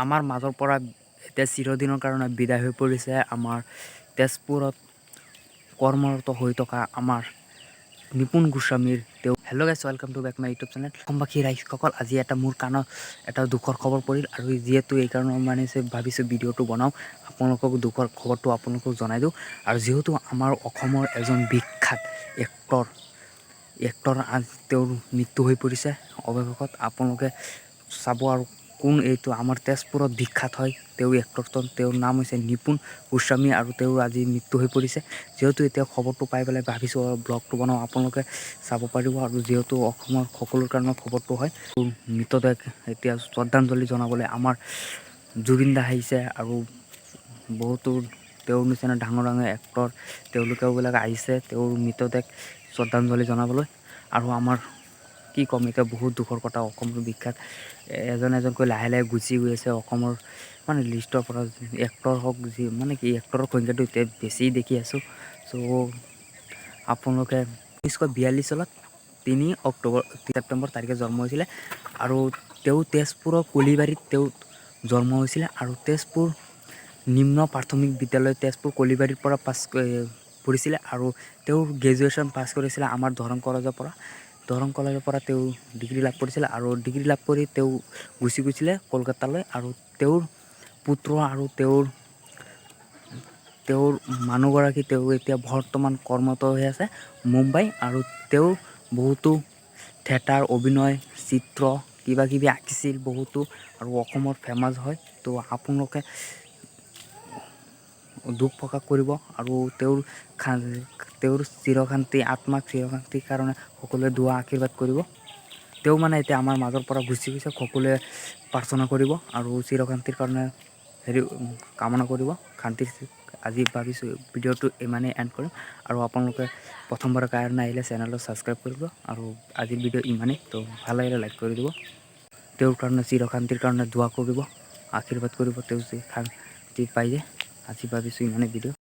আমাৰ মাজৰ পৰা এতিয়া চিৰদিনৰ কাৰণে বিদায় হৈ পৰিছে আমাৰ তেজপুৰত কৰ্মৰত হৈ থকা আমাৰ নিপুণ গোস্বামীৰ তেওঁ। Hello guys, welcome to back my YouTube channel. অসমবাসী ৰাইজসকল, আজি এটা মোৰ কাণত এটা দুখৰ খবৰ পৰিল আৰু যিহেতু এইকাৰণে মানে ভাবিছোঁ ভিডিঅ'টো বনাওঁ, আপোনালোকক দুখৰ খবৰটো আপোনালোকক জনাই দিওঁ। আৰু যিহেতু আমাৰ অসমৰ এজন বিখ্যাত এক্টৰ আজ তেওঁৰ মৃত্যু হৈ পৰিছে অৱশেষত। আপোনালোকে চাব আৰু কোন এইটো। আমাৰ তেজপুৰত বিখ্যাত হয় তেওঁ এক্টৰজন, তেওঁৰ নাম হৈছে নিপুণ গোস্বামী আৰু তেওঁৰ আজি মৃত্যু হৈ পৰিছে। যিহেতু এতিয়া খবৰটো পাই পেলাই ভাবিছোঁ ব্লগটো বনাওঁ, আপোনালোকে চাব পাৰিব। আৰু যিহেতু অসমৰ সকলোৰ কাৰণে খবৰটো হয়, মৃতদেহ এতিয়া শ্ৰদ্ধাঞ্জলি জনাবলৈ আমাৰ জুবিন দা আহিছে আৰু বহুতো তেওঁৰ নিচিনা ডাঙৰ ডাঙৰ এক্টৰ তেওঁলোকেও বিলাক আহিছে তেওঁৰ মৃতদেহ শ্ৰদ্ধাঞ্জলি জনাবলৈ। আৰু আমাৰ কি ক'ম এতিয়া, বহুত দুখৰ কথা। অসমৰ বিখ্যাত এজন এজনকৈ লাহে লাহে গুচি গৈ আছে অসমৰ মানে লিষ্টৰ পৰা, এক্টৰ হওক যি মানে কি এক্টৰৰ সংখ্যাটো এতিয়া বেছি দেখি আছোঁ। চ' আপোনালোকে 1942 চনত 3 অক্টোবৰ ছেপ্টেম্বৰ তাৰিখে জন্ম হৈছিলে আৰু তেওঁ তেজপুৰৰ কলিবাৰীত তেওঁ জন্ম হৈছিলে আৰু তেজপুৰ নিম্ন প্ৰাথমিক বিদ্যালয় তেজপুৰ কলিবাৰীৰ পৰা পাছ পঢ়িছিলে আৰু তেওঁ গ্ৰেজুৱেশ্যন পাছ কৰিছিলে আমাৰ দৰং কলেজৰ পৰা। দৰং কলেজৰ পৰা তেওঁ ডিগ্ৰী লাভ কৰিছিলে আৰু ডিগ্ৰী লাভ কৰি তেওঁ গুচি গৈছিলে কলকাতালৈ। আৰু তেওঁৰ পুত্ৰ আৰু তেওঁৰ মানুহগৰাকী তেওঁ এতিয়া বৰ্তমান কৰ্মৰত হৈ আছে মুম্বাই। আৰু তেওঁ বহুতো থিয়েটাৰ অভিনয়, চিত্ৰ কিবা কিবি আঁকিছিল বহুতো আৰু অসমত ফেমাছ হয়। তো আপোনালোকে দুখ প্ৰকাশ কৰিব আৰু তেওঁৰ চিৰশান্তি আত্মাক চিৰশান্তিৰ কাৰণে সকলোৱে দোৱা আশীৰ্বাদ কৰিব। তেওঁ মানে এতিয়া আমাৰ মাজৰ পৰা গুচি গৈছে, সকলোৱে প্ৰাৰ্থনা কৰিব আৰু চিৰশান্তিৰ কাৰণে হেৰি কামনা কৰিব শান্তিৰ। আজি ভাবিছোঁ ভিডিঅ'টো ইমানেই এণ্ড কৰিম আৰু আপোনালোকে প্ৰথমবাৰৰ কাৰণে আহিলে চেনেলটো ছাবস্ক্ৰাইব কৰিব। আৰু আজিৰ ভিডিঅ' ইমানেই। তো ভাল লাগিলে লাইক কৰি দিব। তেওঁৰ কাৰণে চিৰশান্তিৰ কাৰণে দোৱা কৰিব, আশীৰ্বাদ কৰিব, তেওঁ যে শান্তি পাই যায়। আজি ভাবিছোঁ ইমানেই ভিডিঅ'।